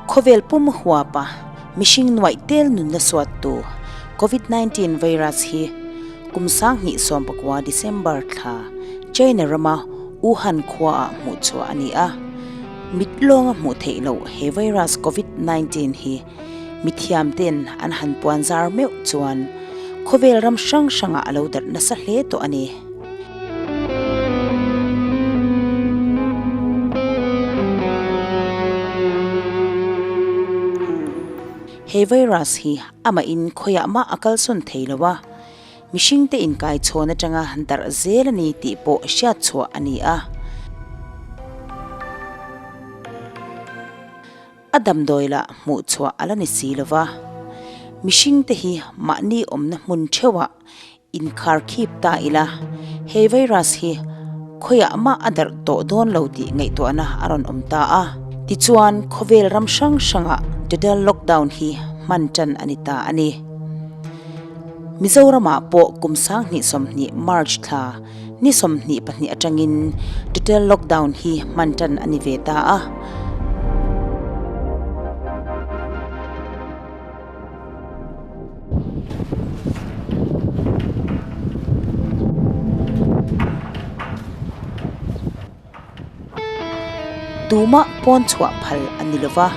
Khawvel pum huapa mihring nuaih tel nunna suattu Covid 19 virus hi kum 2019 December thla China rama Wuhan khuaah hmuh chhuah a ni a. Mit lawnga hmuh theih loh he virus Covid 19 hi mithiam ten an han puan zar meuh chuan khawvel ram hrang hrangah a lo darh nasa hle tawh a ni. He virus hi amahin khawiah mah a kalsawn thei lo a, mihringte inkaichhawn atanga darh zel a ni tih pawh hriat chhuah a ni a. A damdawi lah hmuh chhuah a la ni si lo va, mihringte hi mahni awmna hmun theuhah Inkhar khip ta ila, he virus hi khawiah mah a darh tawh dawn lo tih ngaihtuahna a rawn awm ta a. Tichuan, khawvel ram hrang hrangah total lockdown hi hman tan a ni ta a ni. Mizoramah pawh kum 2020 March thla ni 22 atangin total lockdown hi hman tan a ni ve ta a. Tumah pawn chhuah phal a ni lova,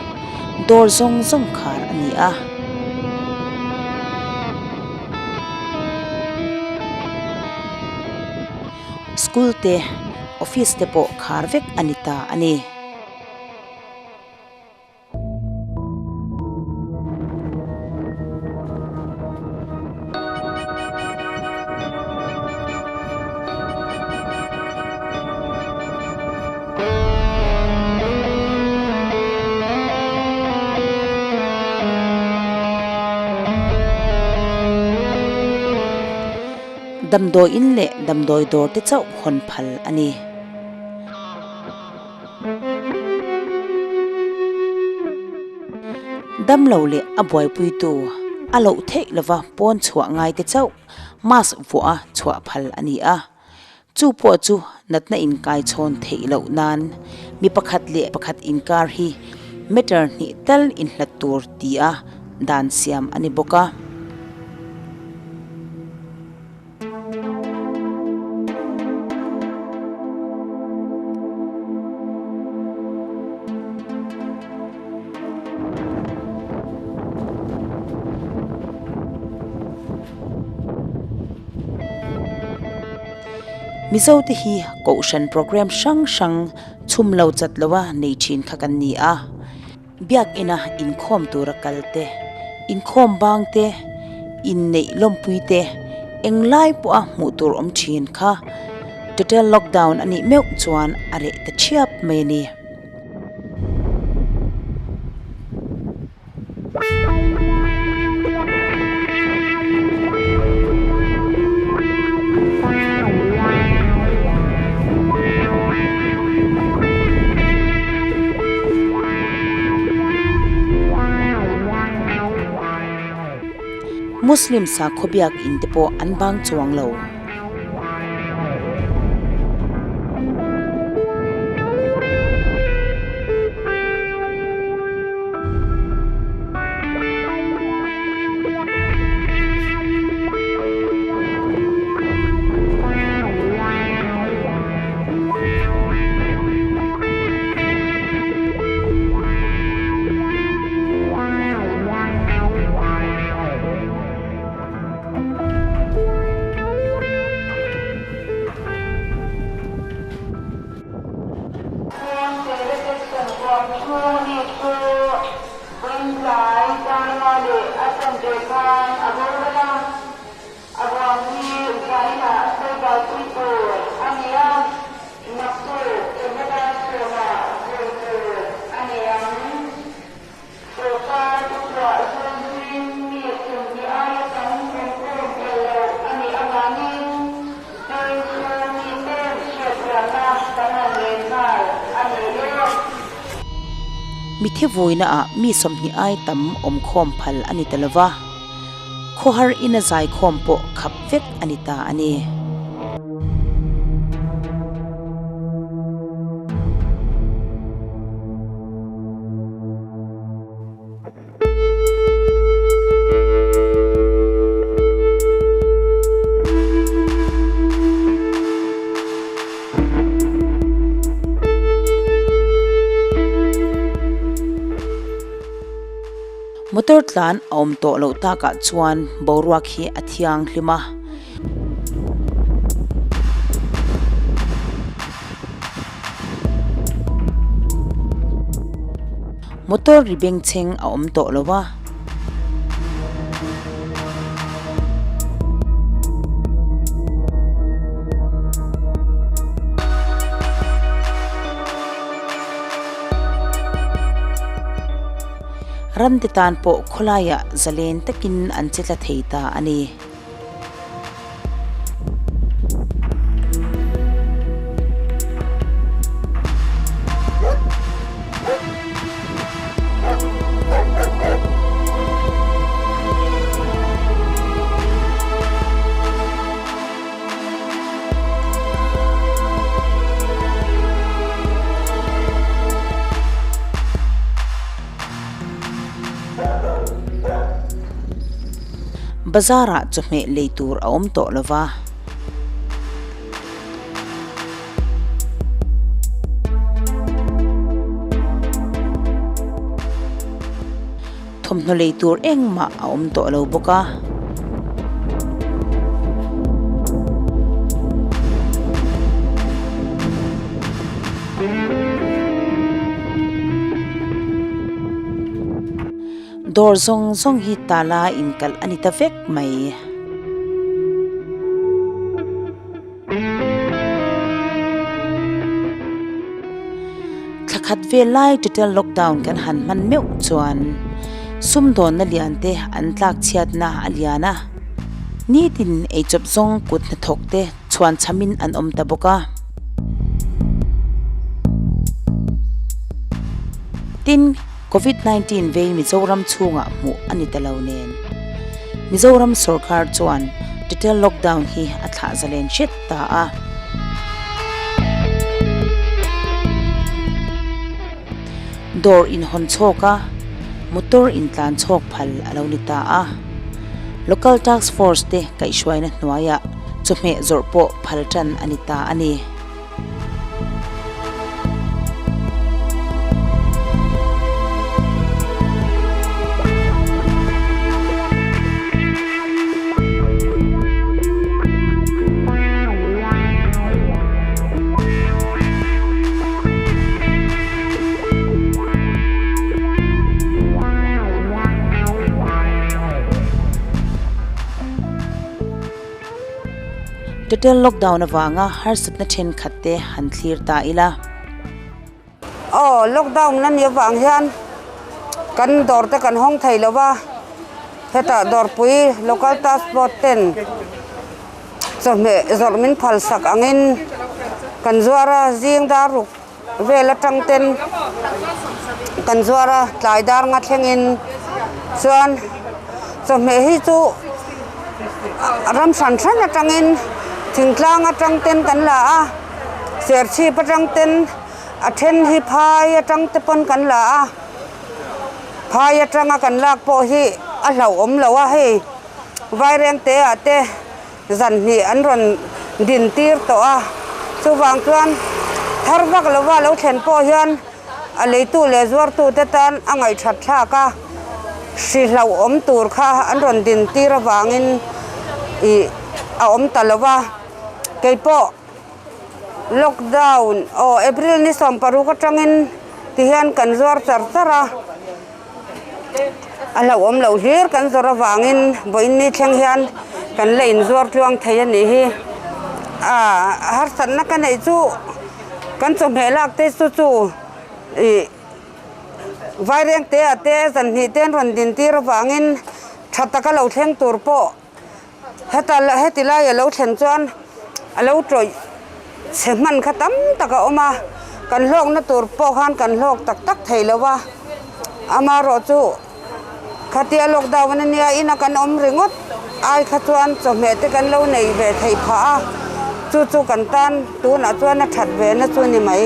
dawr zawng zawng khar a ni a. School te, office te pawh khar vek a ni ta a ni. Damdawi in leh damdawi dawr te chauh hawn phal a ni. Damlo leh a buaipuitu a loh theih lova pawn chhuah ngai te chauh mask vuah a chhuah phal a ni a. Chu pawh chu natna inkai chhawn theih loh nan mi pakhat leh pakhat inkar hi meter hnih tal inhlat tur ti a dan siam a ni bawk a. Mizo te hi Kohhran program hrang hrang chhum lo chat lo a nei thin kha kan ni a. Biakina inkhawm tura kal te, inkhawm bang te, inneih lawmpui te, englai pawha hmuh tur awm thin kha total lockdown a nih meuh chuan a reh ta thiap mai a ni. Muslim sakhaw biakinn te pawh an bang chuang lo. A ruang hi zainah sawidaipui tur a ni a, naktuk Canada chhunah vui tur a ni ang. Sorkar thuchhuah zunzuiin mi 20 aia tam inkhawm tel loh a nih avangin veng chhung mite hriatthiamna kan han len nghal a ni e. Mitthi vuinaah mi 20 ai tam awmkhawm phal a ni ta lova. Khawhar ina zaikhawm pawh khap vek a ni ta a ni. Motor tlan a awm tawh loh takah chuan boruak hi a thianghlim a. Motor ri bengchheng a awm tawh lo a. Ramte tan pawh khawlaiah zalen takin an che tla thei ta a ni. Bazar ah chawhmeh lei tur a awm tawh lo va. Thawmhnaw lei tur engmah a awm tawh lo bawk a. Dawr zawng zawng hi tala inkalh a ni ta vek mai. Thla khat vel lai total lockdown kan han hman meuh chuan sumdawnna lian te an tlak chhiatna a lian a, nitin eichawp zawng kut hnathawk te chhuan chhamin an awm ta bawk a. Tin, Covid 19 vei Mizoram chhungah hmuh a ni ta lo nen, Mizoram sorkar chuan total lockdown hi a thlah zalen hret ta a. Dawr inhawn chhawk a, motor intlan chhawk phal a lo ni ta a. Local Task Force te kaihhruaina hnuaiah chawhmeh zawrh pawh phal tan a ni ta a ni. Total lockdown avanga harsatna thenkhat te han thlir ta ila. Aw, lockdown a nih avang hian kan dawr te kan hawng thei lo va, hetah dawrpui local task force ten chawhmeh zawrh min phal sak angin kan zuar a, zing dar ruk vel atang ten kan zuar a, tlai dar nga thlengin chuan chawhmeh hi chu ram hran hran atangin thingtlang atang ten kan la a, serchhip atang ten a then hi phai atang te pawn kan la a, phai atanga kan lak pawh hi a hlauhawm lo a hei vairengte ah te. Zan hnih an rawn din tir tawh a, chuvang chuan thar vak lova lo thlen pawh hian a leitu leh zuartute tan a ngaihthat thlak a, hri hlauhawm tur kha an rawn din tir avangin ih a awm ta lo va, keipawh lockdown aw April ni 16 atangin tihian kan zuar char char a. A hlauhawm loh hlir kan zawrh avangin vawiin ni thleng hian kan la inzuar tluang thei a nih hi. Aaa harsatna ka neih chu kan chawhmeh lak te chu chu ih vaireng te ah te zan hnih te an rawn din tir avangin tha taka lo thleng tur pawh heta heti lai a lo thlen chuan a lo tawih chhe hman kha tam tak a awm a, kan hlawkna tur pawh khan kan hlawk tak tak thei lo a, amaherawh chu khatia lockdown a nia ina kan awm ringawt ai kha chuan chawhmeh te kan lo nei ve theih phah a, chu chu kan tan tunah chuan a that ve na chu a ni mai.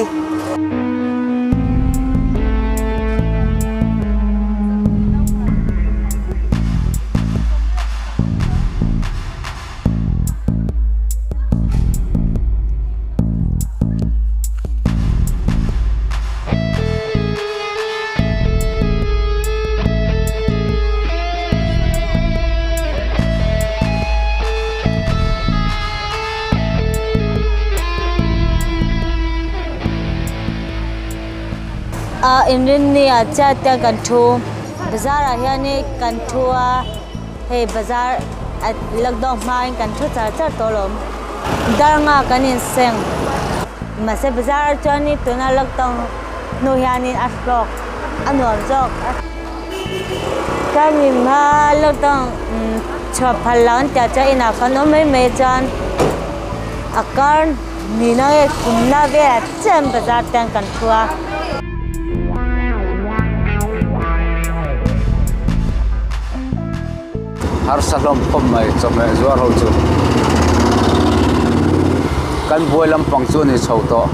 A inrinni ah chiah te kan thu. Bazar ah hianin kan thu a, hei bazar lockdown hmain kan thu char char tawh alawm. Darnga kan inseng. Mahse bazar ah chuanin tuna lockdown hnu hianin a hlawk a nuam zawk a. Kan inhma lockdown chhuah phal lo an tih ah chuan inah kan awm mai mai chuan a kar nihna nge kumna velah chiah bazar te hian kan thu a. Harsa hlawm khawp mai chawhmeh zuar ho chu kan buai lampang chu a ni chho tawh.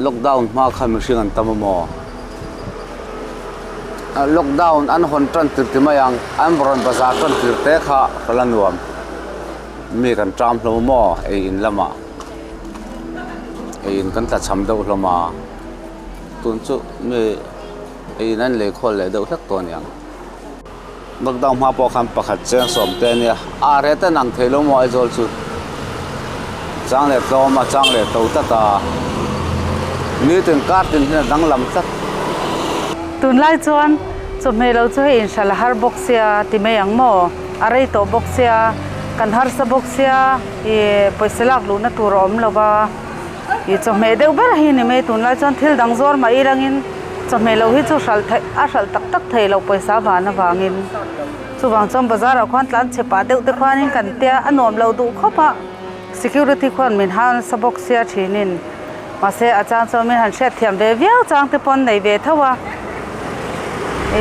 Lockdown hma khan mihring an tam a maw? Lockdown an hawn tan tir ti mai ang, an rawn bazar tan tir te kha ka la nuam. Mi kan ṭam hlawm a maw ei in lamah ei in kan tlachham deuh hlawm a, tun chu mi ei in an lei khawl leh deuh hlek tawh a niang. Lockdown hma pawh khan pakhat cheng sawm te a nia, a reh ten ang thei lo maw Aizawl chu chang leh tlawm a chang leh to tlat a, nitin kar tin hian a danglam tlat. Tunlai chuan chawhmeh lo chu hei inhralh a har bawk sia ti mai ang maw? A rei tawh bawk sia, kan harsa bawk sia ih pawisa lak luhna tur a awm lo va, ih chawhmeh deuh ber hi ni mai tunlai chuan thil dang zawr mah ilangin chawhmeh lo hi chu hralh theih a hralh tak tak thei lo pawisa van avangin chuvang chuan bazar ah khuan tlan chhe pah deuh te khuanin kan tia a nuam lo duh khawp a, security khuan min harsa bawk sia thinin mahse a chang chuan min han hriat thiam ve viau chang te pawh an nei ve tho a,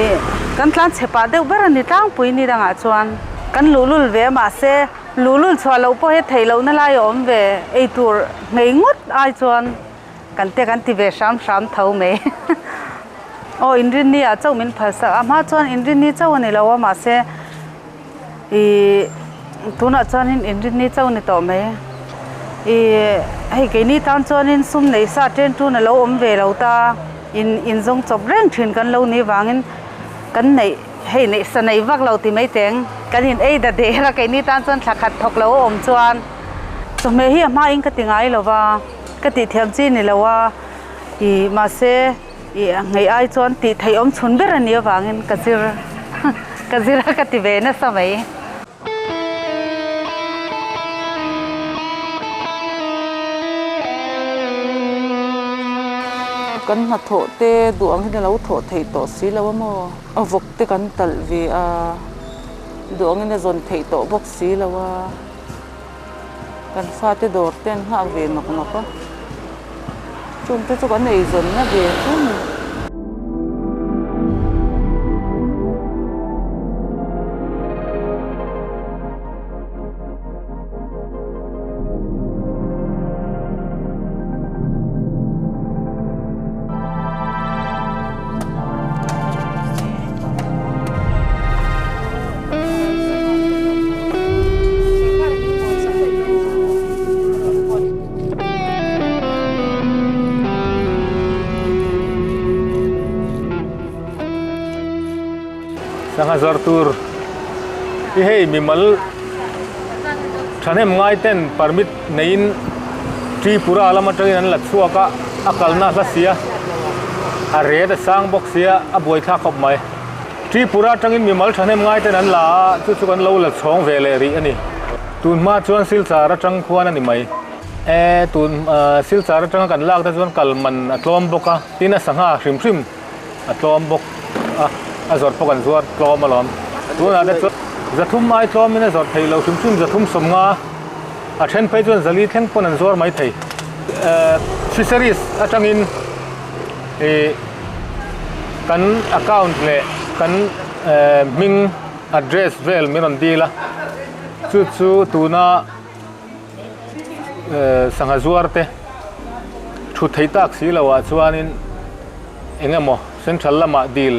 ih kan tlan chhe pah deuh ber a ni tlangpui ni dangah chuan kan luhlul ve a mahse luhlul chhuah loh pawh hi theih lohna lai a awm ve eitur ngei ngawt ai chuan kan te kan ti ve hram hram tho mai aw inrinni ah chauh min phal sak a hma chuan inrinni chauh a ni lo a mahse Ih tunah chuanin inrinni chauh ni tawh mai. Ih hei keini tan chuanin sum nei sa chen tun a lo awm ve lo ta, in inzawng chawp reng thin kan lo ni vangin kan neih hei neih sa nei vak lo ti mai teng kan in ei da der a keini tan chuan thla khat thawk lo a awm chuan chawhmeh hi a hmain ka ti ngai lo va, ka tih thiam chi ni lo a, ih mahse. Ih ngei ai chuan tih theih awm chhun ber a nih avangin ka zir ka zir a ka ti ve nasa mai. Kan hnathawh te duh ang hian a lo thawh theih tawh si lo a maw? A vawk te kan talh ve a, duh angin a zawn theih tawh bawk si lo a. Kan fate dawr te an nghak ve nawk nawk a, chungte chu kan eizawnna ve chu a ni. Sangha zawr tur hi hei mimal thahnem ngai ten permit neiin Tripura lam atangin an la chhuak a, a kalna a hla sia, a ret a sang bawk sia, a buaithlak khawp mai. Tripura atangin mimal thahnem ngai ten an la a, chu chu kan lo la chhawng ve leh rih a ni. Tun hma chuan Silchar atang khuan a ni mai. E, tun Silchar atanga kan lak te chuan kal man a tlawm bawk a, tin a sangha hrim hrim a tlawm bawk a, a zawrh pawh kan zuar tlawm alawm. Tunah te chuan zathum ai tlawmin a zawrh theih loh hrim hrim zathum sawmnga a then phei chuan zali thleng pawn an zuar mai thei. Fisheries atangin ih kan account leh kan hming address vel min rawn dil a chu chu tuna sangha zuar te thut thei tak si lo ah chuanin eng emaw central lamah dil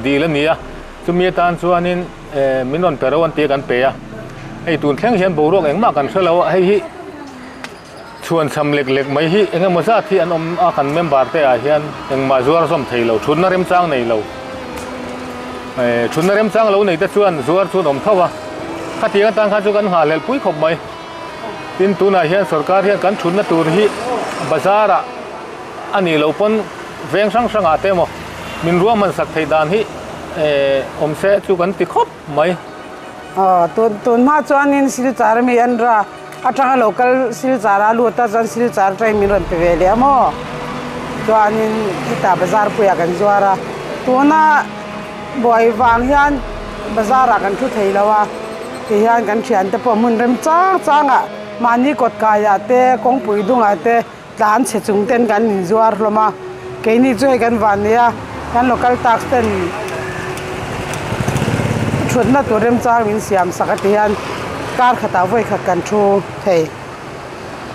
dil a ni a chumi atan chuanin min rawn pe ro an tih a kan pe a hei tun thleng hian boruak engmah kan hre lo a hei hi. Chhuan cham lek lek mai hi eng emaw zat hi an awm a, kan member te ah hian engmah zuar zawm thei lo, thutna remchang nei lo. Thutna remchang lo nei te chuan zuar chu an awm tho a, khatiang atan khan chu kan nghahhlelh pui khawp mai. Tin, tunah hian sorkar hian kan thutna tur hi Bazar ah a nih loh pawn veng hrang hrang ah te emaw min ruahman sak theih dan hi awm se chu kan ti khawp mai. Aw tun tun hma chuanin Silchar ami an ra atanga lo kal Silchar a lut a chuan Silchar atangin min rawn pe ve leh a maw chuanin hetah bazar puiah kan zuar a tuna buai vang hian bazar ah kan thu thei lo a tihian kan thiante pawh hmun rem chang chang ah mahni kawt kaiah te kawngpui dungah te tlan chhe chung ten kan inzuar hlawm a keini chu hei kan van nei a kan local tax ten thutna tur remchang min siam sak a ti hian kar khatah vawi khat kan thu thei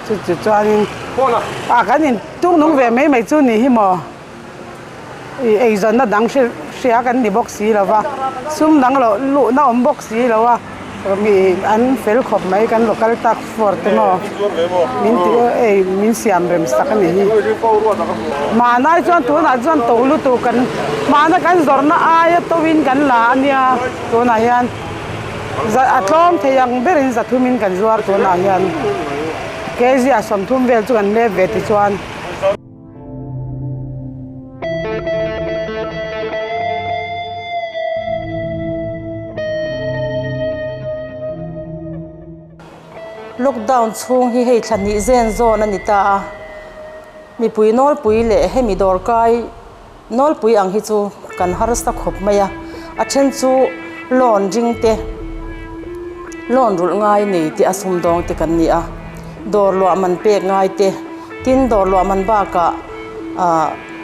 chu chu chuanin ah kan in tung nung ve mai mai chu ni hi maw ih eizawnna dang hria kan ni bawk si lo va sum dang loh luhna awm bawk si lo a. Mi an fel khawp mai kan local tax force te maw min ti ei min siam rem sak a ni hi mahna chuan tunah chuan to lutuk kan mahna kan zawrhna aia to in kan la a nia tunah hian a tlawm thei ang berin zathum in kan zuar tunah hian kg a 30 vel chu kan lep ve tichuan. Lockdown chhung hi hei thla hnih zen zawn a ni ta a, mipui nawlpui leh hemi dawrkai nawlpui ang hi chu kan harsa khawp mai a, a then chu loan ring te, loan rulh ngai nei te a sumdawng te kan ni a, dawr luah man pek ngai te. Tin, dawr luah man bakah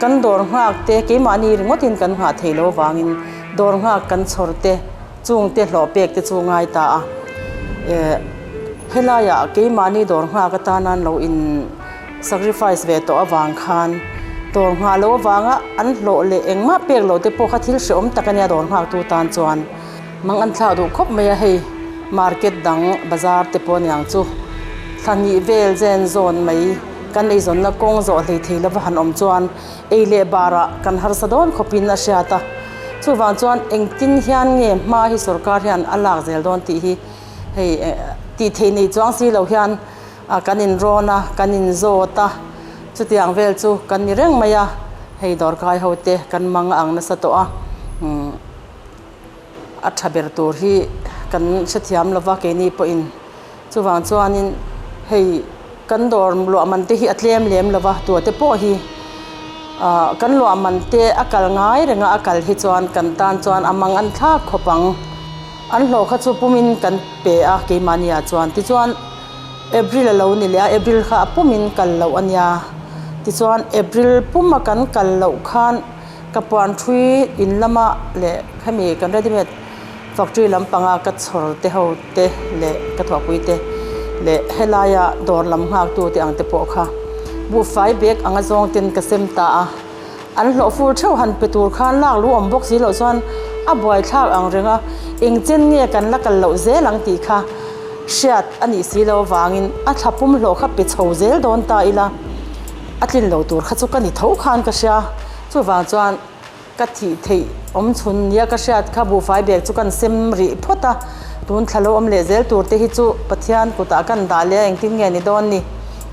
kan dawr nghak te keimahni ringawtin kan nghah thei lo avangin dawr nghak kan chhawr te, chung te hlawh pek te chu ngai ta a. Helaiah keimahni dawr nghak atana an lo in sacrifice ve tawh avang khan dawr nghah loh avanga an hlawh leh engmah pek loh te pawh kha thil hrehawm tak a nia dawr nghaktu tan chuan. Mang an thlak duh khawp mai a, hei market dang bazar te pawh aniang chu thla hnih vel zen zawn mai kan eizawnna kawng zawh hlei thei lova han awm chuan ei leh barah kan harsa dawn khawpin a hriat a, chuvang chuan engtin hian nge hma hi sorkar hian a lak zel dawn tih hi hei tih theih nei chuang si lo hian kan inrawn a, kan inzawt a, chutiang vel chu kan ni reng mai a, hei dawrkai ho te kan mang ang nasa tawh a. A tha ber tur hi kan hrethiam lova keini pawhin chuvang chuanin hei kan dawr luah man te hi a tlem lem lova tua te pawh hi ah kan luah man te a kal ngai reng a a kal hi chuan kan tan chuan a mang an thlak khawp ang an hlawh kha chu pumin kan pe a keimahni ah chuan tichuan April a lo ni leh a April kha a pumin kal loh a nia tichuan April puma kan kal loh khan. Ka puan thui in lama leh hemi kan ready made factory lampanga ka chhawr te ho te leh ka thawhpui te leh helaia dawr lam nghak tu te ang te pawh kha buhfai bag anga zawng ten ka sem ta a, an hlawh fur theuh han pe tur khan lak lu awm bawk si loh chuan a buaithlak ang reng a, eng chen nge kan la kal loh zel ang tih kha hriat a nih si loh avangin a thla pum hlawh kha pe chho zel dawn ta ila. A tlin lo tur kha chu ka ni tho khan ka hria. Chuvang chuan ka thih theih awm chhun nia ka hriat kha buhfai bag chu kan sem rih phawt a. Tun thla lo awm leh zel tur te hi chu Pathian kutah kan dah leh a engtin nge ni dawn ni.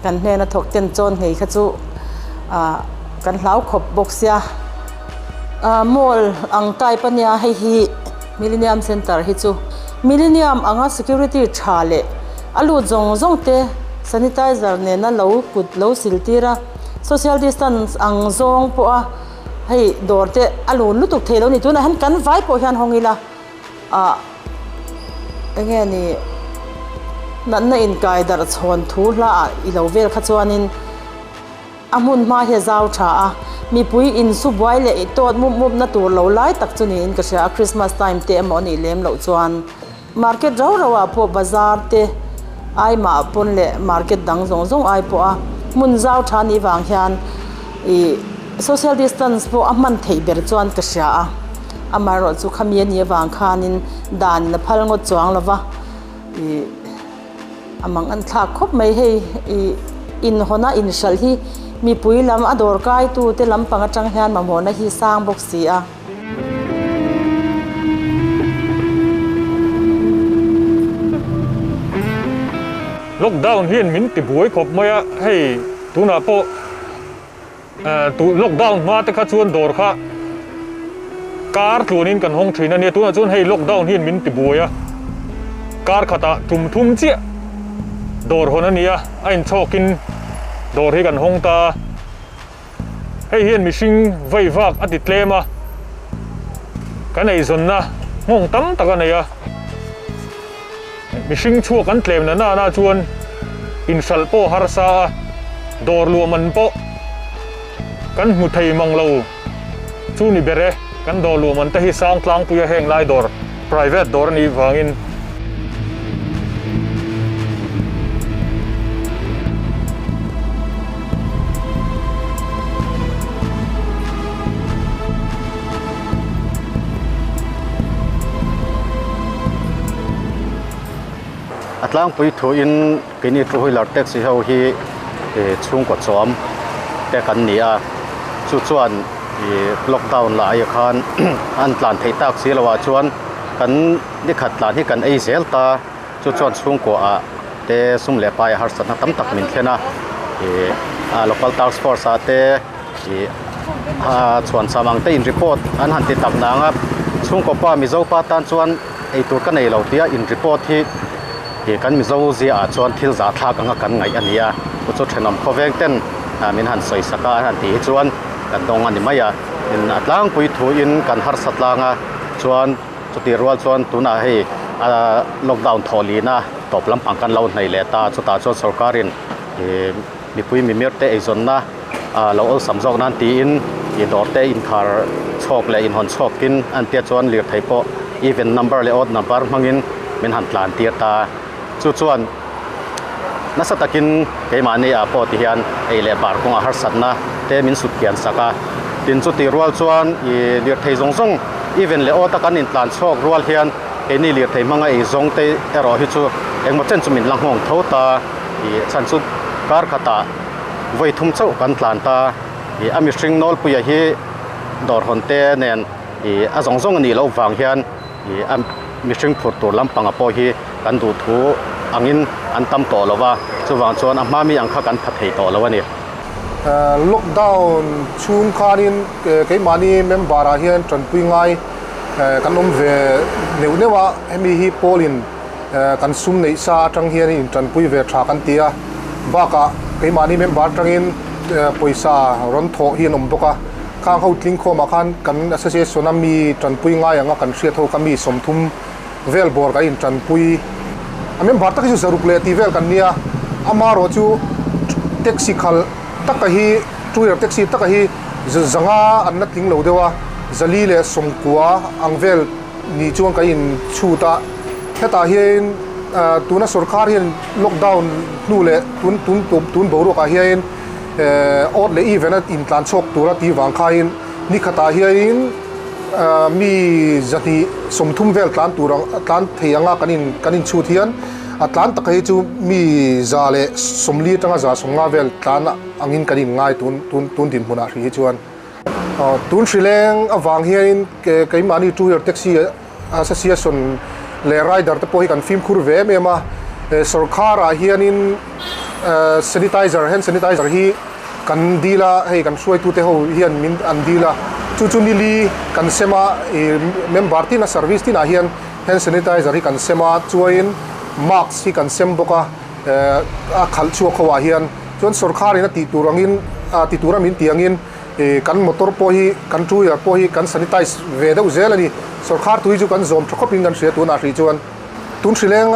Kan hnena thawk ten chawn nghei kha chu ah kan hlau khawp bawk sia. Ah mall ang type a nia hei hi Millennium Centre hi chu Millennium anga security tha leh a lut zawng zawng te sanitizer nena lo kut lo sil tir a, social distance ang zawng pawh a hei dawr te a lun lutuk thei lo ni tunah hian kan vai pawh hian hawng ila ah eng nge ni natna inkai darh chhawn thu hla ah i lo vel kha chuanin. A hmun hma hi a zau tha a, mipui insu buai leh i tawt mup mup na tur lo lai tak chu niin ka hria a, Christmas time te emaw a nih lem loh chuan market rau rau ah pawh bazar te ai mah pawn leh market dang zawng zawng ai pawh a hmun zau tha nih vang hian ih social distance pawh a hman theih ber chuan ka hria a, amaherawh chu khami a nih avang khanin dan in a phal ngawt chuang lo va ih. A mang an thlak khawp mai hei ih inhawn a inhralh hi mipui lam a dawr kai tu te lampang atang hian mamawhna hi sang bawk si a. Lockdown hian min ti buai khawp mai a hei. Tunah pawh tu lockdown hma te kha chuan dawr kha kar tluanin kan hawng thin a nia, tunah chuan hei lockdown hian min ti buai a, kar khatah tum thum chiah dawr hawn a ni a, a inchhawkin dawr hi kan hawng ta a, hei hian mihring vei vak a ti tlem a, kan eizawnna nghawng tam tak a nei a. Mihring chhuak an tlem na nana chuan inhralh pawh harsa a, dawr luah man pawh kan hmu thei mang lo chu ni ber e. Kan dawr luah man te hi sang tlangpuia heng lai dawr private dawr a nih vangin. A tlangpui thuin keini two wheeler taxi ho hi chhungkaw chawm te kan ni a, chu chuan ih lockdown lah aia khan an tlan theih tak si loh ah chuan kan ni khat tlan hi kan ei zel ta, chu chuan chhungkaw ah te sum leh pai harsatna tam tak min thlen a, ih a local task force ah te. Ih a chhuan cham ang te in report an han ti tak nang a, chhungkaw pa Mizo pa tan chuan eitur ka nei lo tia in report hi ih kan Mizo zia ah chuan thil zah thlak anga kan ngaih a ni a, chu chu thenawm khawveng ten min han sawi sak a an han tih hi chuan kan dawng a ni mai a, in a tlangpui thu in kan harsa tlang a chuan chutih rual chuan tunah hei a lockdown thawh lihna tawp lampang kan lo hnaih leh ta chutah chuan sorkar in ih mipui mimir te eizawnna lo awlsam zawk nan tiin ih dawr te inkhar chhawk leh inhawn chhawkin an tia chuan lirthei pawh even number leh odd number hmangin min han tlan tir ta chu chuan nasa takin keimahni ah pawh ti hian ei leh bar kawngah harsatna te min sut kian sak a tin chutih rual chuan ih lirthei zawng zawng even leh odd a kan intlan chhawk rual hian keini lirthei hmanga ei zawng te erawh hi chu engmaw chen chu min la nghawng tho ta. Ih chhan chu kar khatah vawi thum chauh kan tlan ta. Ih a mihring nawlpuia hi dawr hawn te nen ih a zawng zawng a nih loh vang hian ih a mihring phur tur lampanga pawh hi kan duh thu angin an tam tawh lo va, chuvang chuan a hma mi ang kha kan pha thei tawh lo a ni. Lockdown chhung khanin keimahni member ah hian tanpui ngai kan awm ve neuh neuh a, hemi hi pawlin Kan sum neih sa atang hian in tanpui ve tha kan ti a, bakah keimahni member atangin pawisa rawn thawh hi an awm bawk a, khang ho tling khawmah khan kan association a mi tanpui ngai anga kan hriat ho kha mi 30 vel bawr kan in tanpui. A member tak hi chu zaruk leh tih vel kan nia, amaherawh chu taxi khalh taka hi two wheeler taxi taka hi 500 an la tling lo deuh a, 490 ang vel Ni chuan kan in chhut a, hetah hian tuna sorkar hian lockdown hnu leh tun tun tun boruak ah hian odd leh even a intlan chhuak tura tih vang khain ni khatah hian mi 230 vel tlan tur ang tlan thei anga kan in kan in chhut hian a tlan tak hi chu mi 140 atanga 150 vel tlan angin kan in ngai tun tun tun dinhmunah hrih hi chuan. Tun hrileng avang hianin keimahni two wheeler taxi association leh rider te pawh hi kan fimkhur ve em em a, sorkarah hianin sanitizer hand sanitizer hi kan dil a, hei kan hruaitute ho hian min an dil a, chu chu nili kan sem a, member tina service tinah hian hand sanitizer hi kan sem a, chuain mask hi kan sem bawk a, a khalh chhuak ho ah hian chuan sorkarin a tih tur angin a ti tura min tih angin Ih kan motor pawh hi kan two wheeler pawh hi kan sanitize ve deuh zel a ni. Sorkar tui chu kan zawm tha khawpin kan hria tunah hrih chuan tun hrileng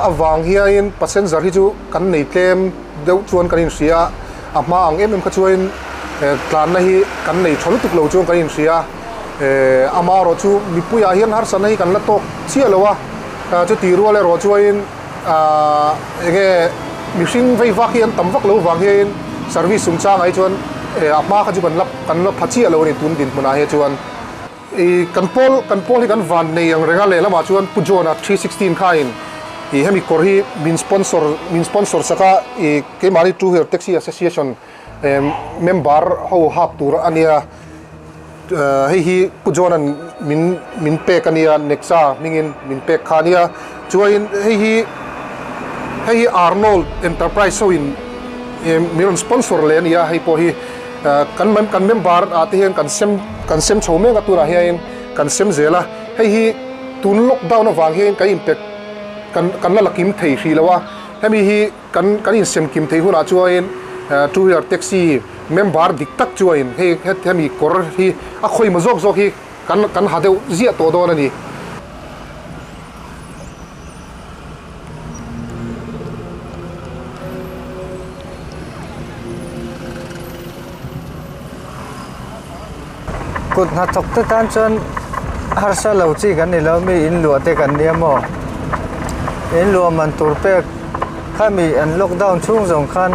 avang hianin passenger hi chu kan nei tlem deuh chuan kan inhria a, a hma ang em em kha chuanin tlanna hi kan nei tha lutuk lo chuan kan inhria a, amaherawh chu mipuiah hian harsatna hi kan la tawk chiah lo a, chutih rual erawh chuanin Ahh enge mihring vei vak hi an tam vak lo vang hian service chungchangah hi chuan a hma kha chu kan la kan la pha chiah lo a ni tun dinhmunah hi chuan. Ih kan pawl kan pawl hi kan van nei ang reng a lehlamah chuan Pu John-a 316 khain ih hemi kawr hi min sponsor min sponsor sak a ih keimahni Two Wheeler Taxi Association member ho hak tur a nia. Hei hi Pu John-a'n min min pek a nia, Nexa hmingin min pek kha a nia. Chuain hei hi hei hi Arnold Enterprise hoin min rawn sponsor leh a ni a, hei pawh hi kan kan member ah te hian kan sem kan sem chho mek a tunah hian kan sem zel a, hei hi tun lockdown avang hian kan inpe kan kan la la kim thei hrih lo a, hemi hi kan kan insem kim thei hunah chuan two wheeler taxi member dik tak chuan hei hemi kawr hi a khawihmaw zawk zawk hi kan kan ha deuh ziah tawh dawn a ni. Kut hnathawk te tan chuan harsa lo chi kan ni lo mi in luah te kan nia maw in luah man tur pek khami an lockdown chhung zawng khan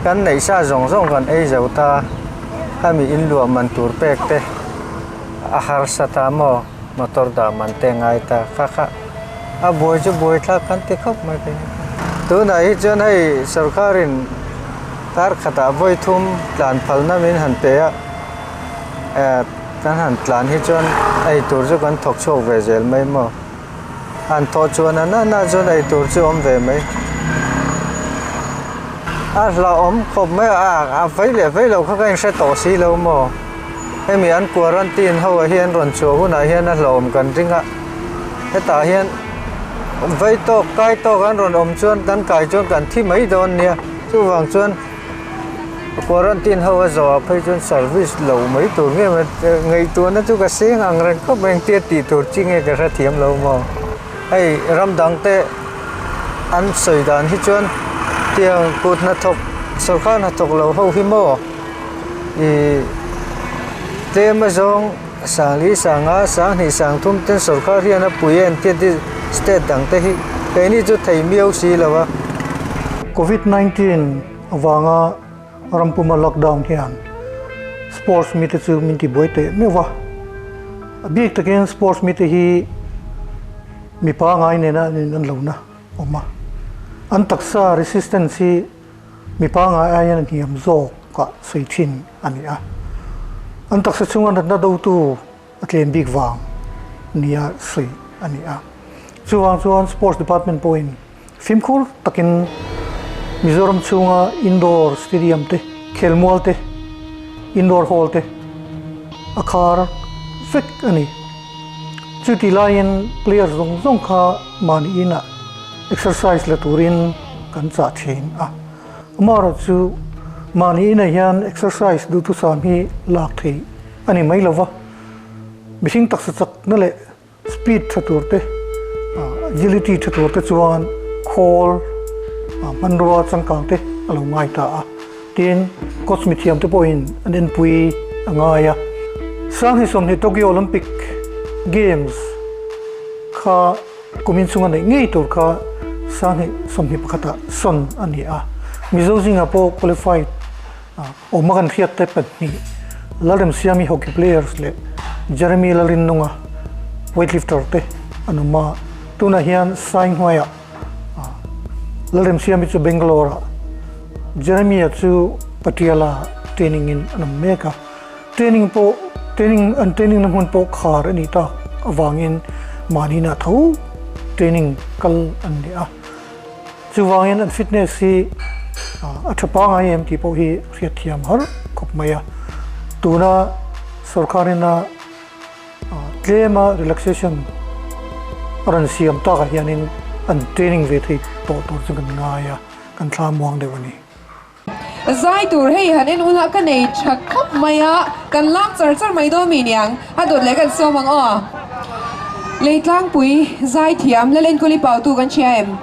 kan neih sa zawng zawng kan ei zo ta khami in luah man tur pek te a harsa ta maw. Motor dah man te ngai ta kha kha a buai chu buai thlak kan ti khawp mai thei. Tunah hi chuan hei sorkarin kar khatah vawi thum tlan phalna min han pe a, eh kan han tlan hi chuan ei tur chu kan thawk chhuak ve zel mai maw. Han thawh chuan a nana chuan ei tur chu awm ve mai. A hlauhawm khawp mai a, a vei leh vei lo kha ka inhre tawh si lo maw. Hemi an quarantine ho ah hian rawn chhuah hunah hian a hlauhawm kan ring a, hetah hian vei tawk kai tawk an rawn awm chuan kan kai chuan kan thi mai dawn nia, chuvang chuan quarantine ho a zawh ah phei chuan service lo mai tur nge maw ngaihtuahna chu ka seng ang reng khawp mai engtia tih tur chi nge ka hrethiam lo maw, hei ram dang te an sawi dan hi chuan tiang kut hnathawk sawrkar hnathawk lo ho hi maw. Ih tlem azawng sangli sanga sanghnih sangthum ten sawrkar hian a pui a entir te state dang te hi keini chu thei miau si lo a. Covid 19 avanga rampuma lockdown hian sports mite chu min ti buai teh meuh va, a bik takin sports mite hi mipa ngai nena an in an lo na awm a, an taksa resistance hi Mi pangngai aiin a hniam zawk ah sawi thin a ni a, an taksa chhunga natna dotu a tlem bik vang nia sawi a ni a. Chuvang chuan Sports Department pawhin fimkhur takin Mizoram chhunga indoor stadium te, khelmual te, indoor hall te a khar vek a ni. Chutih laiin players zawng zawng kha mahni inah Exercise la turin kan chah thin a, amaherawh chu mahni inah hian exercise duhthusam hi lak theih a ni mai lova, mihring taksa chakna leh speed tha tur te, agility tha tur te chuan khawl hmanrua changkang te a lo ngai ta a, tin coach mithiam te pawhin an enpui a ngai a. Sanghnih 20 Tokyo Olympic Games kha. Kumin chunga neih ngei tur kha 20 21 ah sawn a ni a. Mizo zingah pawh qualified awma kan hriat te pahnih Lalremsiami hockey players leh Jeremy Lalrinnunga weightlifter te an awm a. Tunah hian Sai hnuaiah Lalremsiami chu Bangalore ah, Jeremy-a chu Patiala training in an awm mek a. Training pawh training an training na hmun pawh khar a nih tak avangin mahni inah tho training kal an ni a. Chuvangin an fitness hi a tha pangai em tih pawh hi hriatthiam har khawp mai a. Tuna sorkar ina tlema relaxation a rawn siam takah hianin an training ve thei tawh tur chu kan ngai a, kan thla muang deuh a ni. Zai tur hei han en hunah ka nei tha khawp mai a, kan lam char char mai dawn mi niang, a dawt leh kan sawm ang aw. Leitlangpui zai thiam Lalenkawli Pautu kan hria em?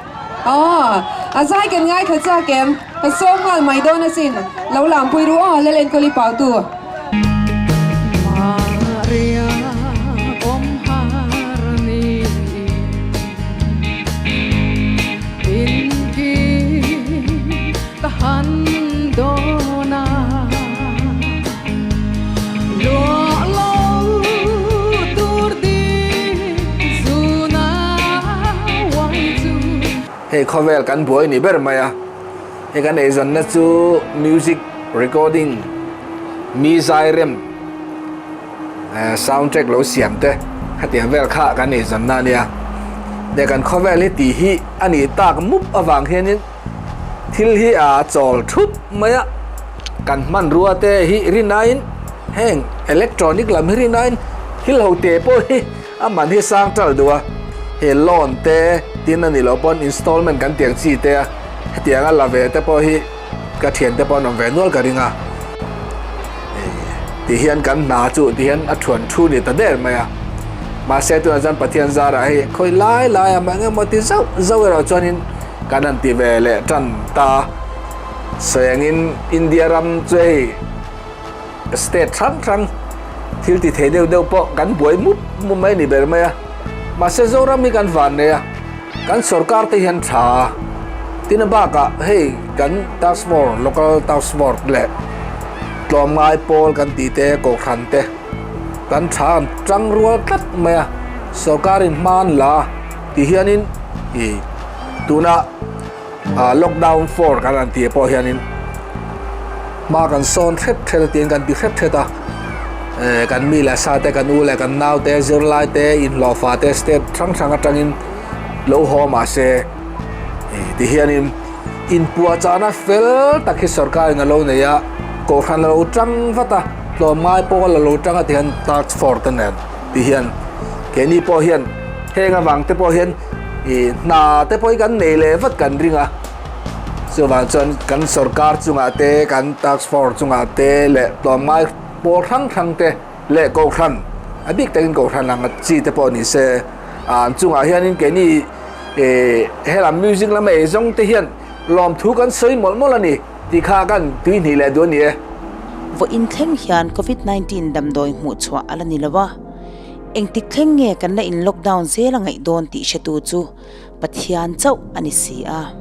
Aw, a zai kan ngaithla chak em? Ka sawm nghal mai dawn asin, lo lampui ru aw Lalenkawli Pautu. Hei khawvel kan buai ni ber mai a, hei kan eizawnna chu music recording mi zai rem sound track lo siam te khatiang vel kha kan eizawnna a nia. Leh kan khawvel hi tih hi a nih tak mup avang hianin. Thil hi a chawl thup mai a, kan hmanrua te hi rinain heng electronic lam hi rinain thil ho te pawh hi a man hi sang tal duh a, he loan te tin a nih loh pawn installment kan tiang chi te a, hetiang a la ve te pawh hi ka thian te pawh an awm ve nual ka ring a, ti hian kan hna chu ti hian a thuan thu ni ta der mai a, mahse tunah chuan Pathian zarah hei khawi lai lai a mah engemaw ti zauh zauh erawh chuanin Kan han ti ve leh tan ta. Sawiangin India ram chu hei state hrang hrang thil ti thei deuh deuh pawh kan buai mup mup mai a ni ber mai a. Mahse Zoram hi kan van nei a, kan sorkar te hian tha a. Tin a bakah hei kan task force, local task force leh tlawmngai pawl kan tih te, kohhran te kan tha an tang rual tlat mai a. Sorkarin hma an la a ti hianin ih. Tuna lockdown 4 kan han tih pawh hianin hma kan sawn hret hret a tiin kan ti hret hret a, kan mi leh sa te kan u leh kan nau te zirlai te inhlawhfa te state hrang hrang atangin lo haw mahse ti hianin inpuahchahna fel tak hi sorkarin a lo nei a, kohhran a lo tang vat a, tlawmngai pawh a lo tang a ti hian task force te nen ti hian keini pawh hian heng avang te pawh hian Ih hna te pawh hi kan nei leh vat kan ring a, chuvang chuan kan sorkar chungah te, kan task force chungah te leh tlawmngai pawl hrang hrang te leh kohhran a bik takin kohhran ang chi te pawh ni se an chungah hianin keini ih helam music lama ei zawng te hian lawmthu kan sawi mawlh mawlh a ni tih kha kan tuihnih leh duh a ni e. Vawiin thleng hian Covid 19 damdawi hmuhchhuah a la ni lo a. Engtik thleng nge kan la in lockdown zel a ngaih dawn tih hretu chu Pathian chauh a ni si a.